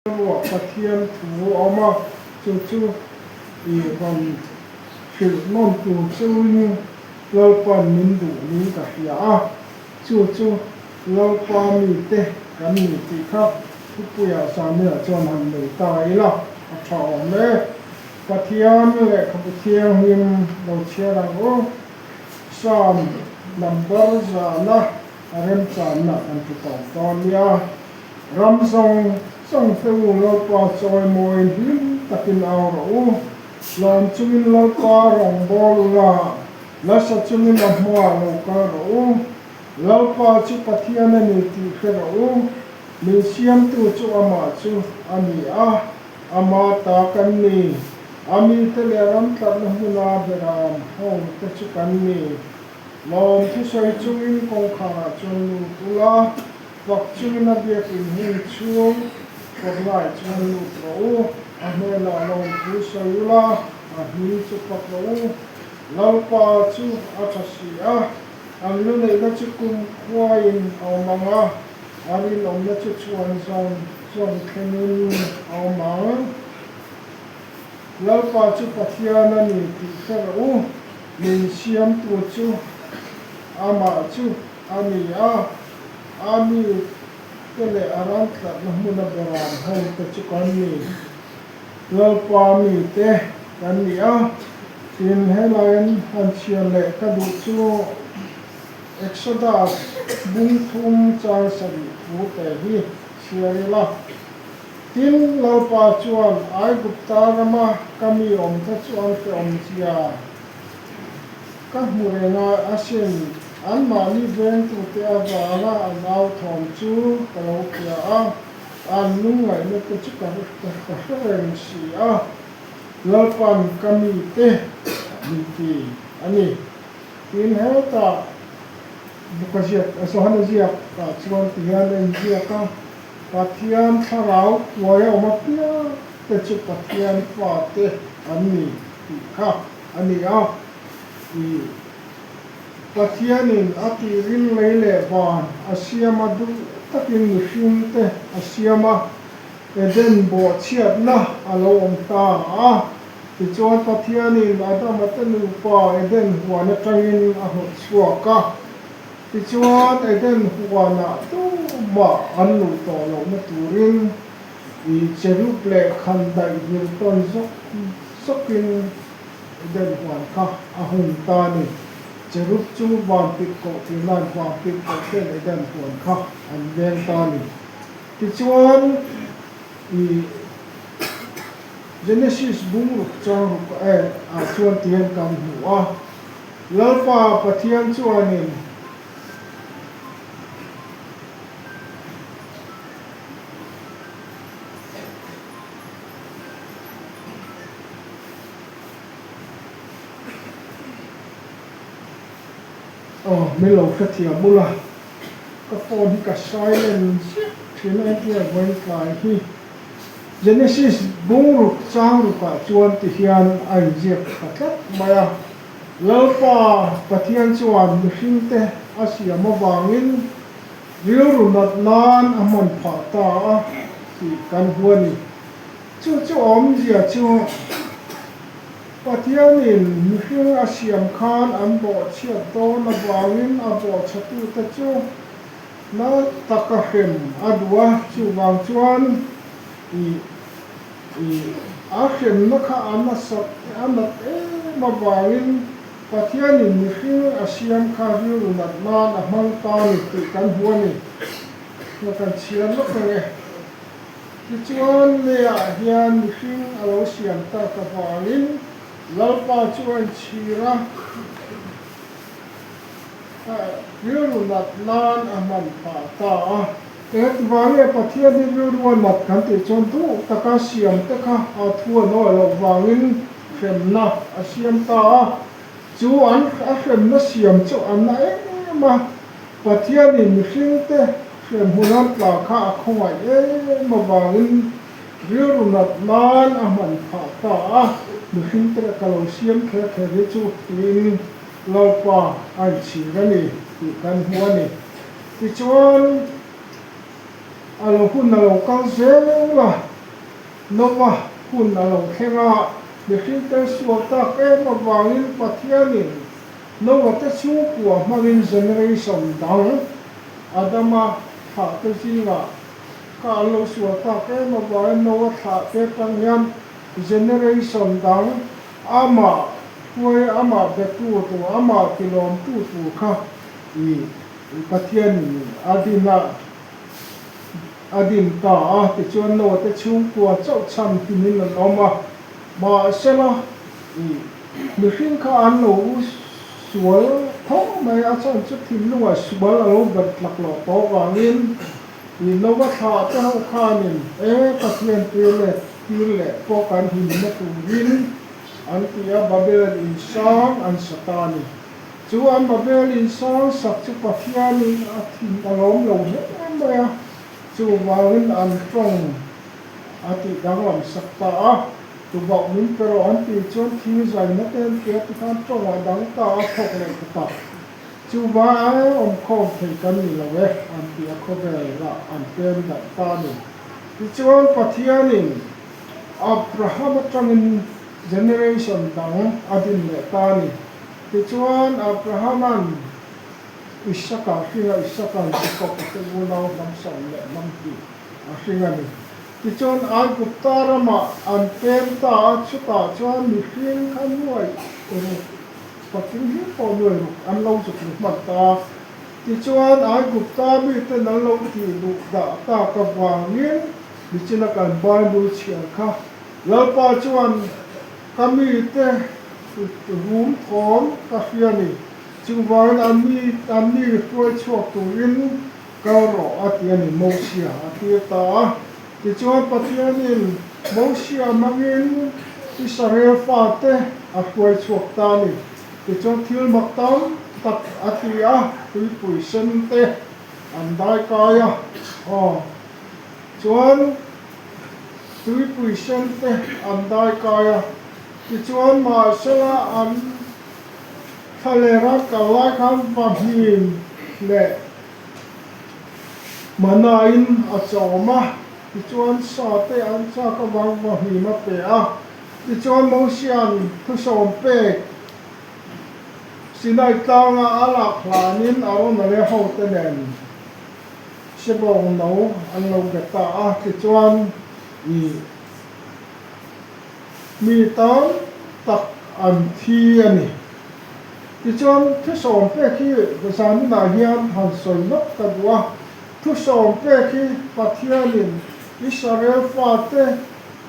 Ruah Pathian thu a awm a, chu chu i rawn hrilh nawn tur cheuin Lalpa'n min duh niin ka hria a, chu chu Lalpa mite kan ni tih kha thupuiah Samuel chuan han nei ta ila a tha awm e. Pathian lehkhabu thianghlim lo chhiar ang u. Psalm number zana a remchanna kan ti tawp dawn nia. Ram zawng zawng te u Lalpa chawimawiin hlim takin au rawh u. Lawm chungin Lalpa rawngbâwl u la, nasa chungin a hmaah lo kal rawh u. Lalpa chu Pathian a ni tih hre rawh u. Min siamtu chu amah chu a ni a, ama ta kan ni. A mite leh ram tlatna hmuna beram ho te chu kan ni. Lawm thusawi chungin kawngkharah chuan lut u la. Fak chungin a biakin hmun chhung kawtlai chuan lut rawh u, a hnenah lawmthu sawi ula, a hming chu fak rawh u. Lalpa chu a tha si a, an lu neihna chu kum khuaiin a awm ang a, a rinawmna chu chhuan zawng zawng thlengin a awm ang. Lalpa chu Pathian a ni tih hre rawh u, min siamtu chu amah chu a ni a, a mi te leh a ram tlatna hmuna beram ho te chu kan ni. Lalpa mi te kan ni a, tin helaiin han chhiar leh ka duh chu Exodus bung thum chang sarih thu te hi chhiar ila. Tin, Lalpa chuan Aigupta rama ka mi awm te chu an hrehawm zia. Ka hmu reng a, asin, anmahni vengtute avanga an au thawm chu ka lo hria a, an lungngaihna te chu ka hre reng si a, Lalpan ka mite min ti a ni. Tin, hetah buka ziak, Johana ziak ah chuan ti hian a inziak a, Pathian thlarau tuai a awm apiang te chu Pathian fate an ni tih kha a ni a. I Pathianin a tirin lei leh van a siam a, duh takin mihring te a siam a, Eden bawhchhiatna a lo awm ta a. Tichuan Pathianin Adama te nupa Eden huan atangin a hnawt chhuak a. Tichuan, Eden huanah tumah an luh tawh lohna turin i cherub leh khandaih vir tawn zawk zawkin Eden huan kha a hung ta a ni. Cherub chu van pit koh tirnain van pit koh ten Eden huan kha an veng ta a ni. Tichuan, i Genesis bungruk changruk ah chuan tihian kan hmu a. Lalpa Pathian chuanin Aw min lo hrethiam ula, ka phone hi ka silent ziah thin a entir vawiin tlai hi Genesis bungruk changrukah chuan ti hian a inziak ta tlat mai a. Lalpa Pathian chuan mihringte a siam avangin rilru nat nan a hman phah ta a tih kan hmu a ni. Chu chu awmzia chu Pathianin mihring a siam khan an bawhchhiat dawn avangin a bawhchhatute chu na taka hrem a duh a, chuvang chuan i I a hremna kha a nasat a nat em avangin Pathianin mihring a siam kha rilru nat nan a hmang ta ni tih kan hmu a ni. Hna kan chhiar lawk ang e. Tichuan leiah hian mihring a lo siam tak avangin Lalpa chu a inchhir a, rilru nat nan a hman phah ta a. Engvang nge Pathian hi rilru a nat kan tih chuan duh taka siam te kha a thu an awih loh vangin hremna a siam ta a. Chu an a hremna siam chu a na em a, Pathianin mihringte hrem hun an tla kha a khawngaih em avangin rilru nat nan a hman phah ta a, mihringte ka lo siam kher kher hi chu tiin Lalpa a inchhir a ni tih kan hmu a ni. Tichuan, a lo hun a lo kal zel a. Nova hun a lo thleng a, mihringte sual tak em avangin Pathianin Nova te chhungkua hmangin generation dang Adama thlahte zingah kha an lo sual tak em avangin Nova thlahte atang hian generation dang amah hruai, amah betu tur, amah tilawmtu tur kha i Pathianin a din a. A din ta a, tichuan Noah te chhungkua chauh chhan himin an awm a. Mahsela, i mihring kha an lo sual tho mai a, chhan chu thinlungah sual a lo bet tlak loh tawh avangin i Noah thlah te ho khanin e Pathian tir leh tir leh pawh kan himna turin an ti a, Babel in sang an sa ta a ni. Chu an Babel in sang sak chu Pathianin a thin a lawm lo hle mai a, chuvangin an tawng a tih danglam sak ta a. Tubauh min pe rawh an tih chuan thil zaina te an ti a, tikhan tawng a dang ta a, thawk leh ta tak. Chuvang ai awmkhawm thei kan ni lo e an ti a, khawvelah an pem darh ta a ni. Tichuan Pathianin Abraham atangin generation dang a din leh ta a ni. Tichuan, Abrahama'n Isaka a hring a, Isaka'n Jakob-a te unau hnam sawm leh hnam hnih a hring a ni. Tichuan, Aigupta ramah an pem ta a, chutah chuan mihring kha nuai ruk, patling hlir pawh nuai ruk an lo zuk lu hman ta a. Tichuan, Aigupta miten an lo tih luh dah tak avangin nichina kan Bible chhiar kha Lalpa chuan ka mite rum thawm ka hria ni. Chuvangin an mi an mi hruai chhuak turin kal rawh a ti a ni, Mosia a tir ta a. Tichuan Pathianin Mosia hmangin Israel fate a hruai chhuak ta a ni. Tichuan thil mak tam tak a ti a, tuipui sen te an dai kai a, aw chuan Tuipui sen te an dai kai a, tichuan mahsela an thlalera kal lai khan vahmin leh manain a chawm a, tichuan sa te an chak avang vahmim a pe a, tichuan Mosia'n thusawm pek Sinai tlanga a lak hlanin Arona leh hote nen Sebawng no an lo be ta a, tichuan i mi tam tak an thi a ni. Tichuan thusawm pek hi zaninah hian han sawi lawk ka duh a, thusawm pek hi Pathianin Israel fate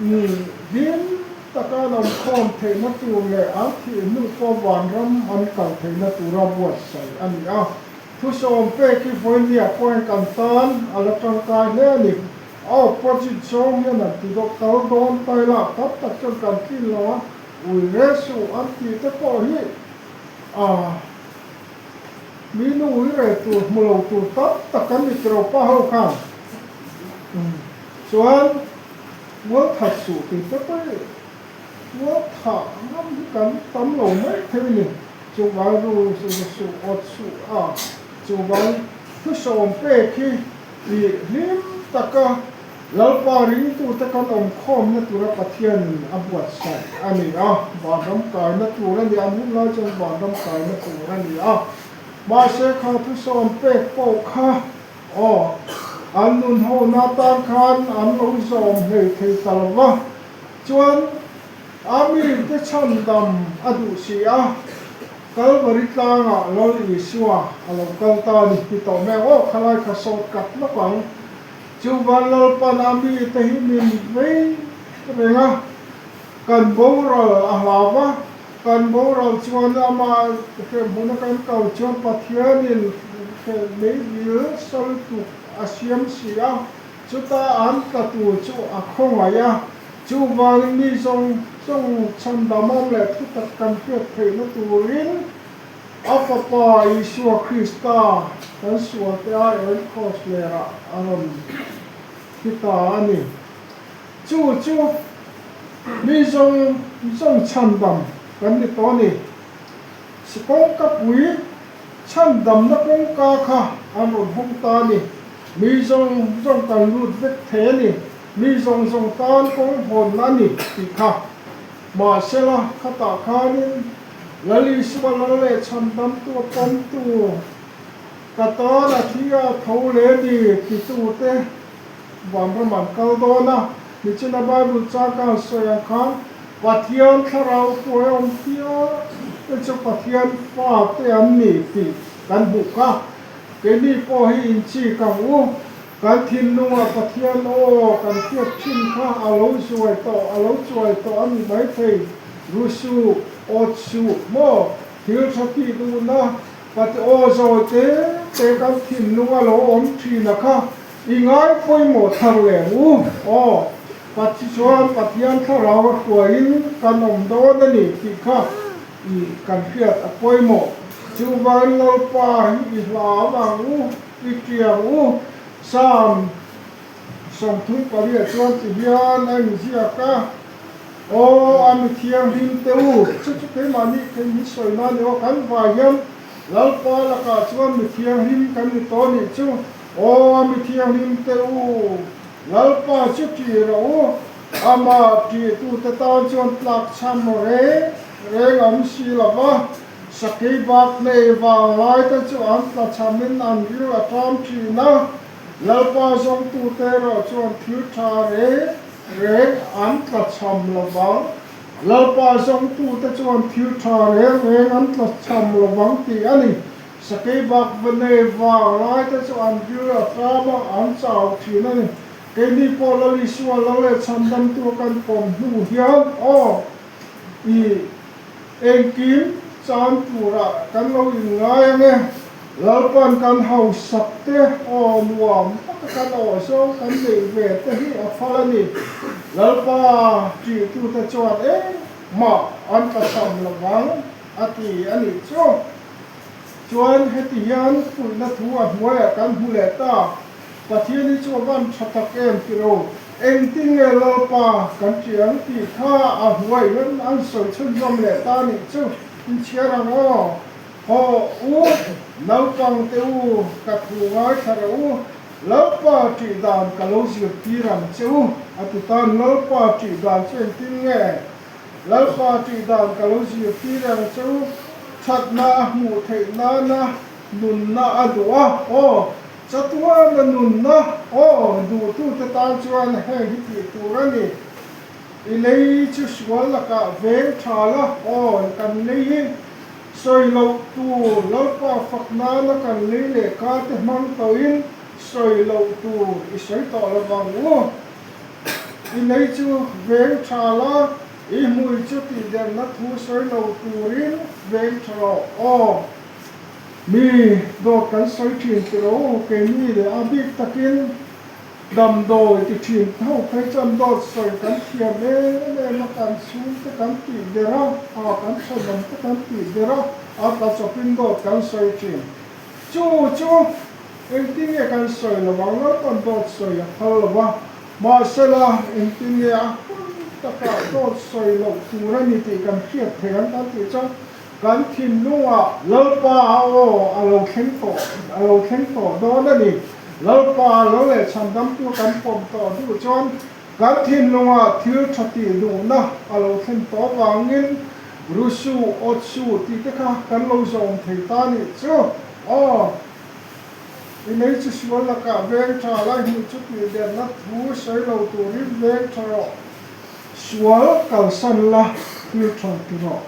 ni hlim taka an awmkhawm theihna tur leh an thih hnu pawh vanram an kal theihna tura buatsaih a ni a. Thusawm pek hi vawinia pawhin kan tan a la tangkai hle a ni. A opposite zawng hian an ti dawk kal dawn tai lah tam tak chuan kan tlin lo a, ui re suh an tih te pawh hi a mi nu ui re tur hmu lo tur tam tak kan ni tiro pa ho khan chuan mual that suh tih te pawh hi mual thah ngam hi kan tam lo mai thei a ni. Chuvang ru suh awt suh a, chuvang thusawm pek hi tih hlim taka Lalpa ringtute kan awm khawmna tura Pathianin a buatsaih a ni a, vanram kaina tur a ni, an hun lai chuan vanram kaina tur a ni a. Mahse kha thusawm pek pawh kha aw an nun hona atan khan an lo zawm hlei thei ta lo va, chuan A mite chhandam a duh si a, Kalvari tlangah Lal Isua a lo kal ta a ni ti tawh mai ang. Aw, khalai kha sawt kat lawk ang. Chuvan Lalpan a mite hi min vei reng a, kan boral a hlau va, kan boral chuan amah hremhmuna kan kal chuan Pathianin hreh meivil sal tuk a siam si a, Chuta an tla tur chu a khawngaih a, chuvangin mi zawng zawng chhandamawm leh thutak kan hriat theihna turin a Fapa Isua Krista kan sualte aiawhin kraws lerah a rawn thi ta a ni. Chu chu mi zawng zawng chhandam kan ni tawh a ni. Kawngkapui chhandamna kawngka kha an rawn hawng ta a ni. Mi zawng zawng kan lut vek thei a ni. Mi zawng zawng tan kawng hawnna a ni tih kha. Mahsela, khatah khanin Lal Isua lal leh chhandamtu a pawmtu, ka tan a thi a tho leh ni titute vanram an kal dawn a. Nichina Bible chang ka han sawi ang khan Pathian thlarau hruai awm piang te chu Pathian fate an ni tih kan hmuh kha. Keini pawh hi inchik ang u. Kan thinlungah Pathian aw kan hriat thin kha a lo zuai tawh, a lo chuai tawh a ni maithei. Ru suh, awt suh, maw? Thil tha tih duhna Pati aw zawi te te kan thinlung a lo awm thin a kha i ngai pawimawh thar leh ang u. Aw, Pati chuan Pathian thlarau a hruaiin kan awm dawn a ni tih kha i kan hriat a pawimawh. Chuvangin Lalpa hi i hlau ang u. I tiang u, Psalm 38 chuan ti hian a inziak a, Aw, a mi thianghlim te u, chu chu keimahni kei min sawi na ni aw, kan vai hian Lalpa lakah chuan mi thianghlim kan ni tawh nih chu, Aw, a mi thianghlim te u, Lalpa chu ṭih rawh u, amah ṭihtute tan chuan tlakchham reng reng a awm si lo va. Sakei bak nei vang lai te chu an tlachhamin an ril a ṭam ṭhin a, Lalpa zawngtute erawh chuan thil ṭha reng reng an tlachham lo vang. Lalpa zawngtute chuan thil ṭha reng reng an tlachham lo vang tih a ni. Sakei bak va nei vang lai te chu an ril a ṭam a, an chau ṭhin a ni. Keini pawh Lal Isua lo leh chhandamtu kan pawm hnu hian aw i Engkim chan turah kan lo inngai ang e. Lalpan kan hausak te aw nuam taka kan awh zawng kan neih ve te hi a phal a ni. Lalpa ṭihtute chuan engmah an tlachham lo vang a ti a nih chu. Chuan heti hian fuihna thu a hnuaiah kan hmu leh ta. Pathian hi chu a van tha tak em ti lo, engtin nge Lalpa kan ṭih ang tih kha a hnuai hian an sawi chhunzawm leh ta nih chu inchhiar ang aw. Haw u, naupang te u, ka thu ngaithla rawh u, Lalpa ṭih dan ka lo zirtir ang che u, a ti tan. Lalpa ṭih dan chu engtin nge? Lalpa ṭih dan ka lo zirtir ang che u, ṭhatna a hmuh theih nana nunna a duh a, aw. Chatuana nunna aw duhtute tan chuan heng hi tih tur a ni. I lei chu sual lakah veng tha la, aw kan lei hi sawi loh tur, Lalpa fak nana kan lei leh ka te hmang tawhin sawi loh tur i sawi tawh lo vang u. I lei chu veng tha la, i hmui chu tihderna thu sawi lo turin veng tha rawh, aw. Mi dawt kan sawi thin ti lo, keini leh a bik takin damdawi ti thin ho phei chuan dawt sawi kan thiam em em a, kan chhungte kan tih ber a, a kan thenawm te kan tih ber a, a tla chawpin dawt kan sawi thin. Chu chu engtin nge kan sawi lo ang, Lalpan dawt sawi a phal lo va, mahsela engtin nge a hun takah dawt sawi loh tur a ni tih kan hriat theih ang kan tih chuan Kan thinlungah Lalpa aw a lo thleng tawh, a lo thleng tawh dawn a ni. Lalpa lo leh chhandamtu kan pawm tawh duh chuan kan thinlungah thil tha tih duhna a lo thlen tawh avangin Rusu, Otsu tih te kha kan lo zawm thei ta nih chu. Aw, i lei chu sual lakah veng tha lai hmuh chu tih derna thu sawi lo turin veng tha rawh. Sual kalsan la thil tha ti rawh.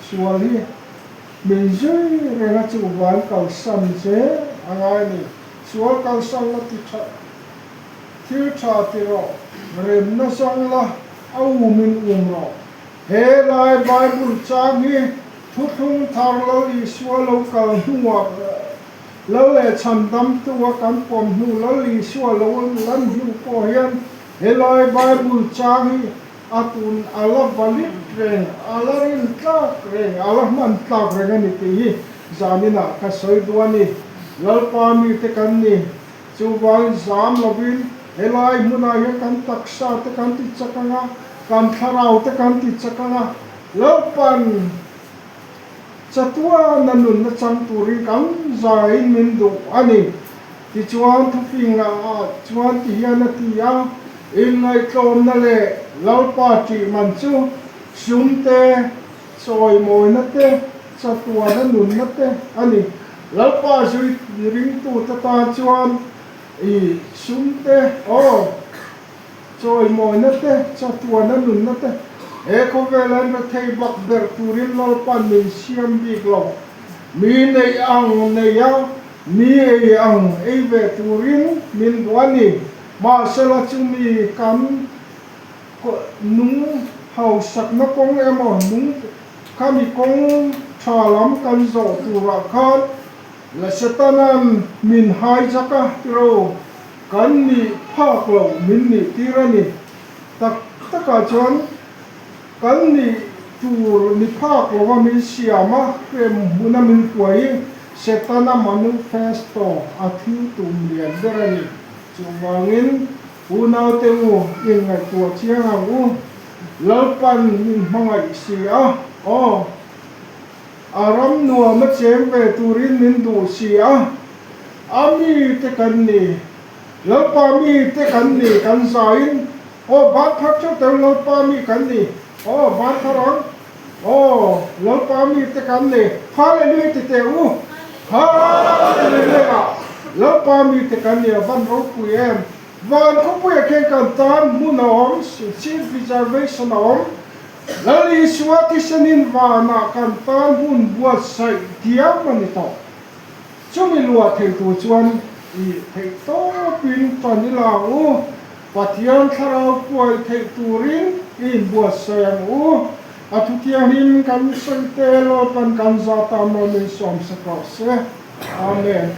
Sual hi min zui reng a chuhvan kalsan zel a ngai a ni. Sual kalsan la ti tha, thil tha ti rawh, remna zawng la a um in um rawh. He lai Bible chang hi thuthlung thar Lal Isua lo kal hnuah Lal leh chhandamtu a kan pawm hnu Lal Isua lo lan hnu pawh hian he lai Bible chang hi A tun a la valid reng, a la rin tlak reng, a la hman tlak reng a ni tih hi zaninah ka sawi duh a ni. Lalpa mite kan ni. Chuvangin zam lovin helai hmunah hian kan taksa te kan ti chak ang a, kan thlarau te kan ti chak ang a, Lalpan chatuana nunna chang turin kan zaiin min duh a ni. Tichuan thufingah chuan ti hian a ti a, Inngaihtlawmna leh Lalpa ṭih man chu sum te, chawimawina te, chatuana nunna te a ni. Lalpa zui ringtute tan chuan i sum te, aw, chawimawina te, chatuana nunna te, he khawvela an rethei bak ber turin Lalpa'n min siam bik lo. Mi neih ang nei a, mi ei ang ei ve turin min duh a ni. Mahsela chumi kan nung hausakna kawng emaw nung khami kawng tha lam kan zawh turah khan la Setana'n min hijack a tiro kan nih phak loh min nih tir a ni. Tak takah chuan kan nih tur ni phak lova min siam a, hrem hmuna min hruai hi Setana manifesto a thil tum lian ber a ni. Chuvangin Unaute u, inngaihtuah chiang ang u. Lalpan min hmangaih si a, aw, a ram nuam a cheng ve turin min duh si a, a mite kan ni, Lalpa mite kan ni, kan zaiin, aw, ban thar theuh teuh Lalpa mi kan ni, aw, ban thar ang, aw, Lalpa mite kan ni, Hallelujah ti teh u, Hallelujah, Lalpa mite kan ni, a van ropui em. Van khawpuiah khian kan tan hmun a awm, seat reservation a awm. Lal Isua thisenin vanah kan tan hmun buatsaih diam a ni tawh. Chumi luah thei tur chuan i theih tawpin tan ila ang u. Pathian thlarau kuai theih turin i inbuatsaih ang u. A thuthianghlim kan sawi te Lalpan kan zah ta maw min sawmsak rawh se. Amen.